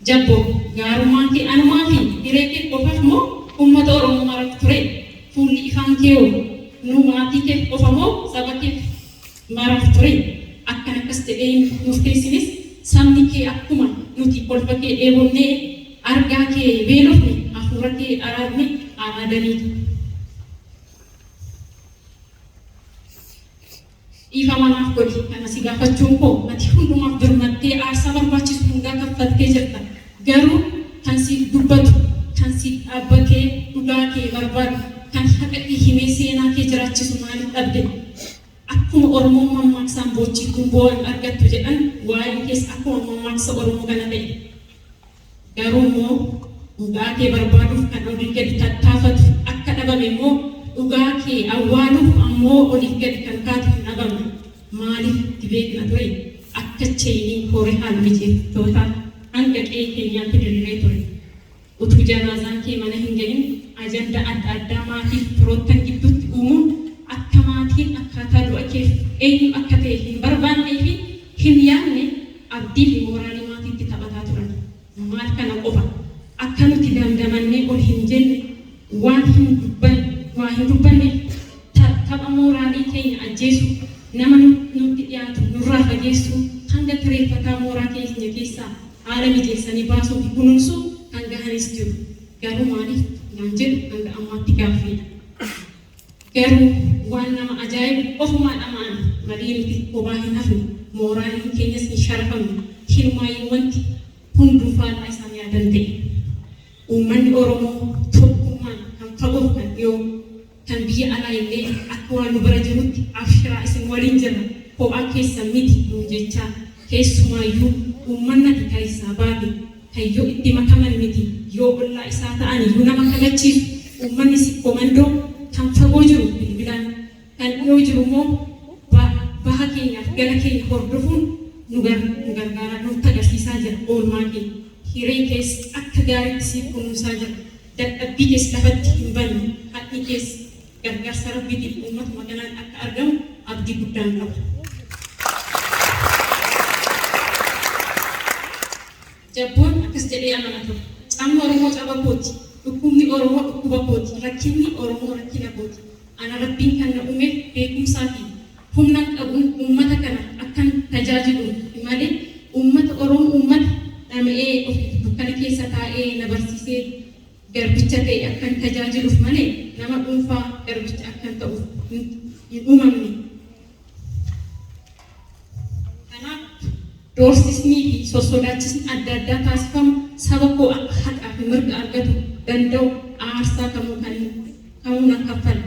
Jabbo, gaarummaan kee anumaa fi hiree kee qofaaf moo uummata Oromoo maraaf ture? Fuulli ifaan kee hoo nu maatii keef qofa moo saba keef maraaf ture? Akkan akkas jedhee hin murteessines sabni kee akkuma nuti kolfa kee dheebonnee, argaa kee beelofne, hafuura kee araadne araadaniitu. Dhiifama naaf godhi kana si gaafachuun koo ati hundumaaf birmattee aarsaa barbaachisu hundaa kaffaltee jirta. Garuu kan siif dubbatu, kan siif dhaabbatee dhugaa kee barbaadu, kan haqa kee himee seenaa kee jiraachisu maaliif dhabde? Akkuma Oromoon mammaaksaan boochiftuun boo'an argattu jedhan waa'een kees akkuma mammaaksa Oromoo kana ta'e. Garuu immoo dhugaa kee barbaaduuf kan oliif gadi tattaafatu akka dhabame immoo dhugaa kee awwaaluuf ammoo oliif gadi kan kaatu hin dhabamne. Maaliif itti beekna ture? Akka cheeyiniin kooree haal mijeeffattootaa hanga qe'ee keenyaatti diriiree ture. Utuu janaazaan kee mana hin gahin ajandaa adda addaa maatiif firoottan gidduutti uumuun akka maatiin akkaataa du'a keef eenyu akka ta'e hin barbaannee fi hin yaadne abdii fi mooraalii maatiitti taphataa turan. Maal kana qofa, akka nuti damdamannee ol hin jenne, waan hin waa hin dubbanneef tapha mooraalii keenya ajjeesuu, nama nutti dhiyaatu nurraa fageessuu, hanga kireeffataa mooraa keenya keessaa haala mijeessanii baasuu fi kunuunsuu kan gahanis jiru. Garuu maaliif naan jedhu hanga ammaatti gaaffiidha. Garuu waan nama ajaa'ibu ofumaa dhama'an malee nuti kophaa hin hafne, mooraaliin keenyas hin sharafamne, hinumaayyuu wanti hunduu faallaa isaan yaadan ta'e. Uummanni Oromoo tokkummaan kan fagoof kan dhiyoo, kan biyya alaa illee akka waan nu bira jiruutti abshiraa isin waliin jirra, kophaa keessan miti nuun jechaa, keessumaayyuu uummanni ati keessaa baate kan yoo itti makaman miti yoo ollaa isaa ta'an iyyuu nama kabachiisu, uummanni Sikkoo Mandoo kan fagoo jiru bilbilaan, kan dhiyoo jiru immoo baha keenyaaf gala keenya hordofuun nu gargaaraa nutti agarsiisaa jira oolmaa keenya. Hiree kees akka gaariitti siif kunuunsaa jira. Dadhabbii kees lafatti hin banne. Haqni kees gargaarsa Rabbiitiin uummatuma kanaan akka argamu abdii guddaan qaba. Jabboon akkas jedhee amana ture. Cabni Oromoo caba kooti. Dhukkubni Oromoo dhukkuba kooti. Rakkinni Oromoo rakkina kooti. Ana Rabbiin kan na uumeef beekumsaa fi humnan qabuun uummata kana akkan tajaajiluufi malee uummata Oromoo uummata dhama'ee ofiif dukkana keessa taa'ee na barsiisee garbicha ta'e akkan tajaajiluuf malee nama dhuunfaa garbicha akkan ta'uuf hin uumamne. Kanaaf doorsisnii fi sossodaachisni adda addaa taasifamu saba koo akka haqaa fi mirga argatu danda'u aarsaa kamuu kan kamuu nan kaffala.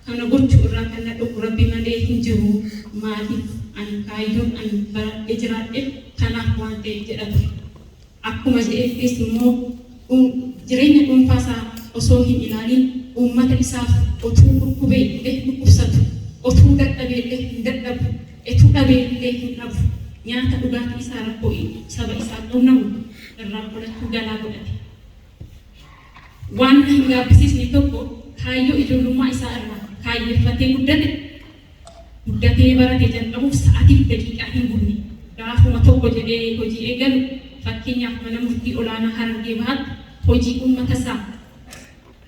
Kana gochuu irraa kan na dhowwu Rabbi malee hin jiru. Maaliif ani kaayyoon ani baradhee jiraadheef kanaaf waan ta'eef jedha ture. Akkuma jedhettis immoo jireenya dhuunfaa isaa osoo hin ilaaliin uummata isaaf otuu dhukkubee illee hin dhukkubsatu, otuu dadhabee illee hin dadhabu, etuu dhabee illee hin dhabu. Nyaata dhugaatii isaa rakkoo saba isaa quunnamu irraa qolachuu galaa godhate. Waan na hin gaabbisiisne tokko kaayyoo ijoollummaa isaa irraa kaayyeffatee guddate Guddatee barate jalqabuuf sa'atiif daqiiqaa hin gubne. Gaafuma tokko jedhee hojii eegalu, fakkeenyaaf Mana Murtii Olaanaa Harargee Bahaatti hojii uummatasaa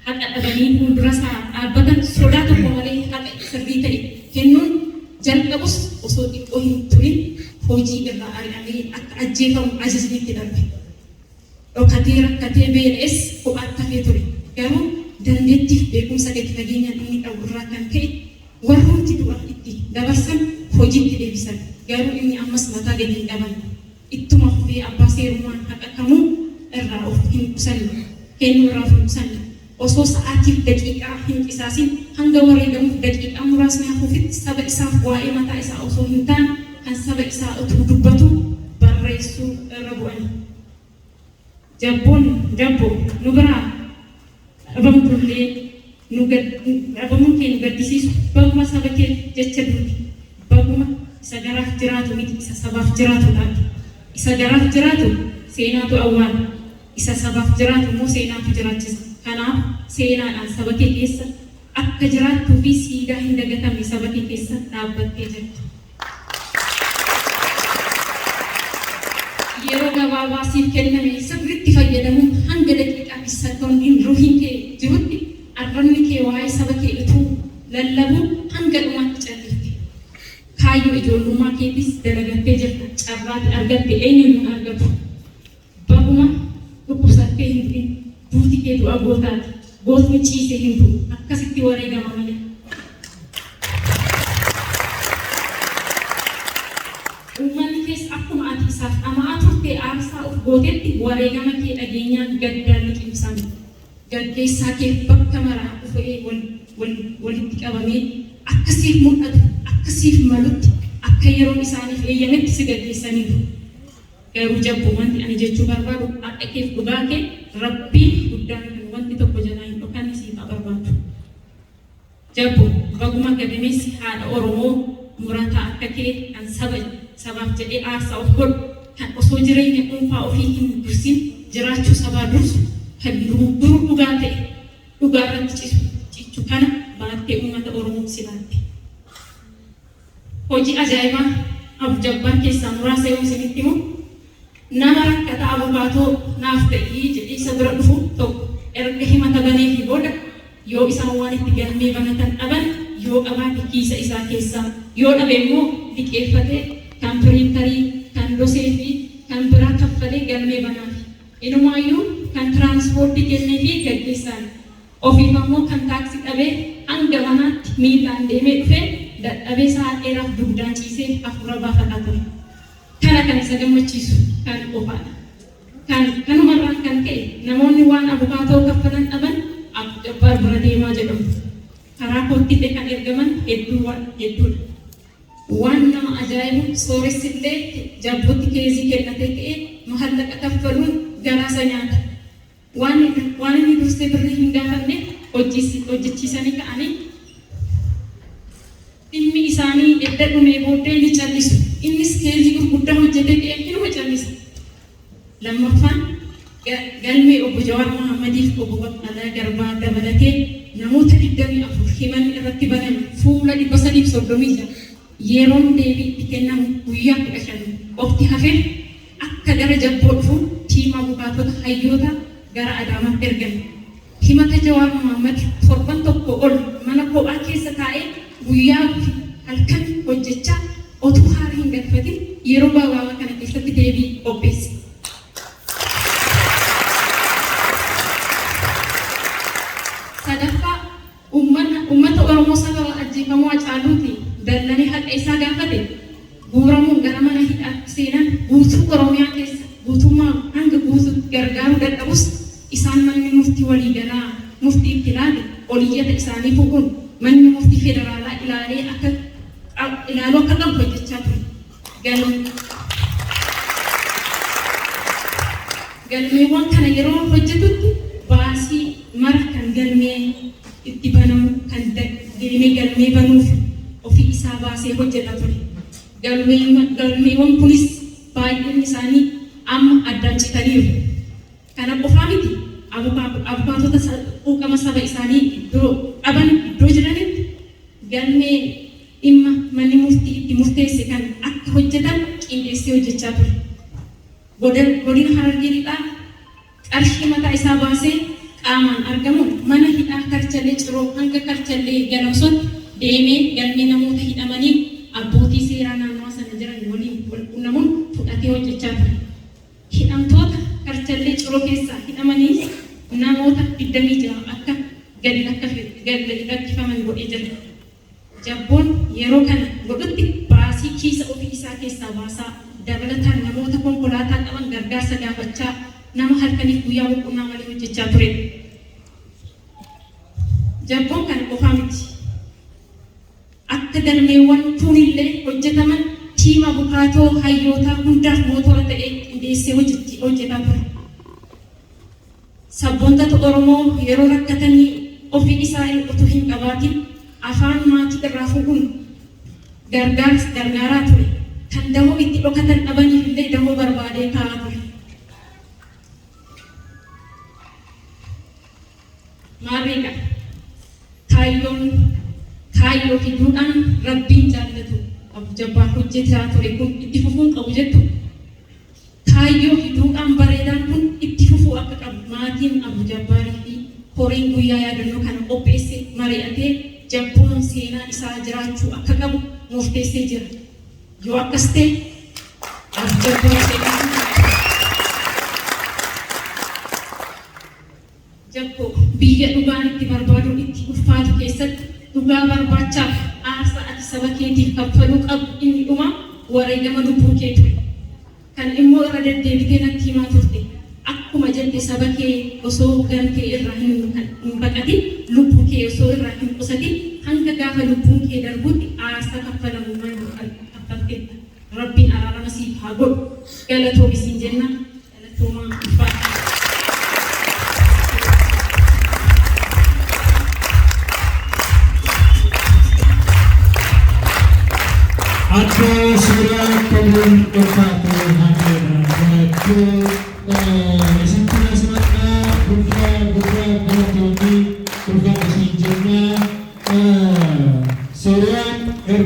haqa dhabanii fuuldurasaa dhaabbatan sodaa tokko malee haqa sirrii ta'e kennuun jalqabus osoo xiqqoo hin turin hojii irraa ari'amee akka ajjeefamu ajajni itti darbe. Dhokatee, rakkatee, beela'es kophaatti hafee ture. Garuu dandeettiif beekumsa gadi fageenyaan inni qabu irraa kan ka'e warrumti du'a itti dabarsan hojiitti deebisan. Garuu inni ammas mataa gadi hin qabanne. Ittuma fufee abbaa seerummaan haqa kamuu irraa of hin qusanne. Kennuu irraa of hin qusanne. Osoo sa'aatiif daqiiqaa hin qisaasin hanga wareegamuuf daqiiqaa muraasni hafuufitti saba isaaf waa'ee mataa isaa osoo hin taane kan saba isaa utuu dubbatuu, barreessuu irra bu'ani. Jabboon, Jabbo, nu biraa dhabamtullee nu dhabamuun kee nu gaddisiisu baguma saba keef jecha duute. Baguma isa garaaf jiraatu miti isa sabaaf jiraatu dhabde. Isa garaaf jiraatu seenaatu awwaala. Isa sabaaf jiraatu immoo seenaatu jiraachisa. Kanaaf seenaadhaan saba kee keessa akka jiraattuu fi siidaa hin dagatamne saba kee keessa dhaabbattee jirta. Yeroo gabaabaa siif kenname sirriitti fayyadamuun hanga daqiiqaa fi sekoondiin ruuhiin kee jirutti arrabni kee waa'ee saba kee utuu lallabuu hanga dhumaatti callifte. Kaayyoo ijoollummaa keetiis dalagattee jirta. Carraati argatte eenyuyyuu hin argatu. Baguma dhukkubsattee hin du'in. Duuti kee du'a gootaati. Gootni ciisee hin du'u. Akkasitti wareegama malee. Uummanni kees akkuma ati isaaf dhama'aa turtee aarsaa of gootetti wareegama kee dhageenyaan gaddaan liqimsame. Gaggeessaa keef bakka maraa dhufee walitti qabamee akka siif mul'atu, akka siif malutti, akka yeroon isaaniif eeyyametti si gaggeessaniiru. Garuu Jabbo wanti ani jechuu barbaadu haqa keef dhugaa kee Rabbiin guddaan kan wanti tokko jalaa hin dhokanne siif haa barbaadu. Jabbo baguma gadameessi haadha Oromoo murataa akka kee kan saba sabaaf jedhee aarsaa of godhu, kan osoo jireenya dhuunfaa ofii hin dursin jiraachuu sabaa dursu, kan duruu dhugaa ta'e dhugaa irratti cichu kana baattee uummata Oromoof si laatte. Hojii ajaa'ibaa Abu Jabbaar keessaa muraasa yoon isinitti himu, nama rakkataa abukaatoo naaf ta'i jedhee isa bira dhufu tokko erga himata baneefii booda yoo isaan waan itti galmee banatan dhaban yoo qabaate kiisa isaa keessaa yoo dhabe immoo liqeeffatee kan piriintarii, kan dosee fi kan biraa kaffalee galmee banaafi. Inumaayyuu kan tiraanispoortii kenneefii gaggeessaani. Ofiif ammoo kan taaksii dhabee hanga manaatti miillaan deemee dhufee dadhabee sa'a dheeraaf dugdaan ciisee hafuura baafataa ture. Kana kan isa gammachiisu kana qofaadha. Kan kanumarraan kan ka'e namoonni waan abukaatoo kaffalan dhaban Abbu Jabbaar bira deemaa jedhamu. Karaa koottillee kan ergaman hedduu hedduudha. Waan nama ajaa'ibu sooressillee Jabbootti keezii kennatee ka'ee mahallaqa kaffaluun garaasa nyaata. Waan waan inni dursee birrii hin gaafanneef hojjechiisanii ka'anii dhimmi isaanii edda dhumee booddee ni callisu. Innis keezii gurguddaa hojjetee ka'ee hinuma callisa. Lammaffaan galmee Obbo Jawaar Mohaammadiif Obbo Baqqalaa Garbaa dabalatee namoota 24 himanni irratti baname fuula 336 yeroon deebii itti kennamu guyyaa 15 qofti hafeef akka gara Jabboo dhufu tiima abukaatota hayyootaa gara Adaamaatti ergame. Himata Jawaar Mohaammad torban tokkoo ol mana kophaa keessa taa'ee guyyaa fi halkan hojjechaa otuu haara hin galfatin yeroo gabaabaa kana keessatti deebii qopheesse. Sadaffaa, Ummata Oromoo sababa ajjeefamuu Hacaaluutiin dallanee haqa isaa gaafate guuramuun gara mana hidhaatti seenan guutuu Oromiyaa keessa guutummaa hanga guutuutti gargaaruu dadhabus isaan manni murtii waliigalaa murtii itti laate oliyyata isaanii fuudhuun manni murtii federaalaa ilaalee akka ilaaluu akka qabu hojjechaa ture. Galmeewwan kana yeroo hojjetutti baasii mara kan galmee itti banamu kan deemee galmee banuuf ofii isaa baasee hojjeta ture. Galmeewwan kunis baay'inni isaanii amma addaan citaniiru. Kana qofaa miti, abukaatota quuqama saba isaanii iddoo qaban iddoo jiranitti galmee dhimma manni murtii itti murteesse kana akka hojjetan qindeessee hojjechaa ture. Godina Harargee Lixaa qarshii mataa isaa baasee qaamaan argamuun mana hidhaa Karchallee Ciroo hanga Karchallee Galamsootti deemee galmee namoota hidhamanii abbootii seeraa naannawaa sana jiran waliin walquunnamuun fudhatee hojjechaa ture. Hidhamtoota Karchallee Ciroo keessaa hidhamaniis namoota 26 akka gadi lakkifaman godhee jira. Jabboon yeroo kana godhutti baasii kiisa ofii isaa keessaa baasaa, dabalataan namoota konkolaataa qaban gargaarsa gaafachaa nama halkaniif guyyaa boqonnaa malee hojjechaa turedha. Jabboon kana qofaa miti. Akka galmeewwan kuunillee hojjetaman tiima abukaatoo hayyootaa hundaaf mootora ta'ee qindeessee hojjetaa ture. Sabboontota Oromoo yeroo rakkatanii ofii isaa utuu hin qabaatin afaan maatii irraa fuudhuun gargaaraa ture. Kan dahoo itti dhokatan dhabaniif illee dahoo barbaadee kaa'aa ture. Maarreegaa kaayyoon kaayyoo fi duudhaan Rabbiin jaallatu Abu Jabbaar hojjetaa ture kun itti fufuu hin qabu jettuu? Kaayyoo fi duudhaan bareedaan kun itti fufuu akka qabu maatiin Abu Jabbaarii fi koreen guyyaa yaadannoo kana qopheesse mari'atee Jabboon seenaa isaa jiraachuu akka qabu murteessee jira. Yoo akkas ta'e Abu Jabboon seenaa Jabboo, biyya dhugaan itti barbaaduun itti ulfaatu keessatti dhugaa barbaachaaf aarsaa ati saba keetiif kaffaluu qabdu inni dhumaa wareegama lubbuu kee ture. Kana immoo irra deddeebitee natti himaa turte. Akkuma jette saba kee osoo gantee irraa hin hin baqatin, lubbuu kee osoo irraa hin qusatin hanga gaafa lubbuun kee darbutti aarsaa kaffalamuu malu kaffalteetta. Rabbiin araarama siif haa godhu. Galatoomi siin jenna. Galatoomaa ulfaadhaa. Akka suuraa kadir ulfaatee hafeedha. Isin ture.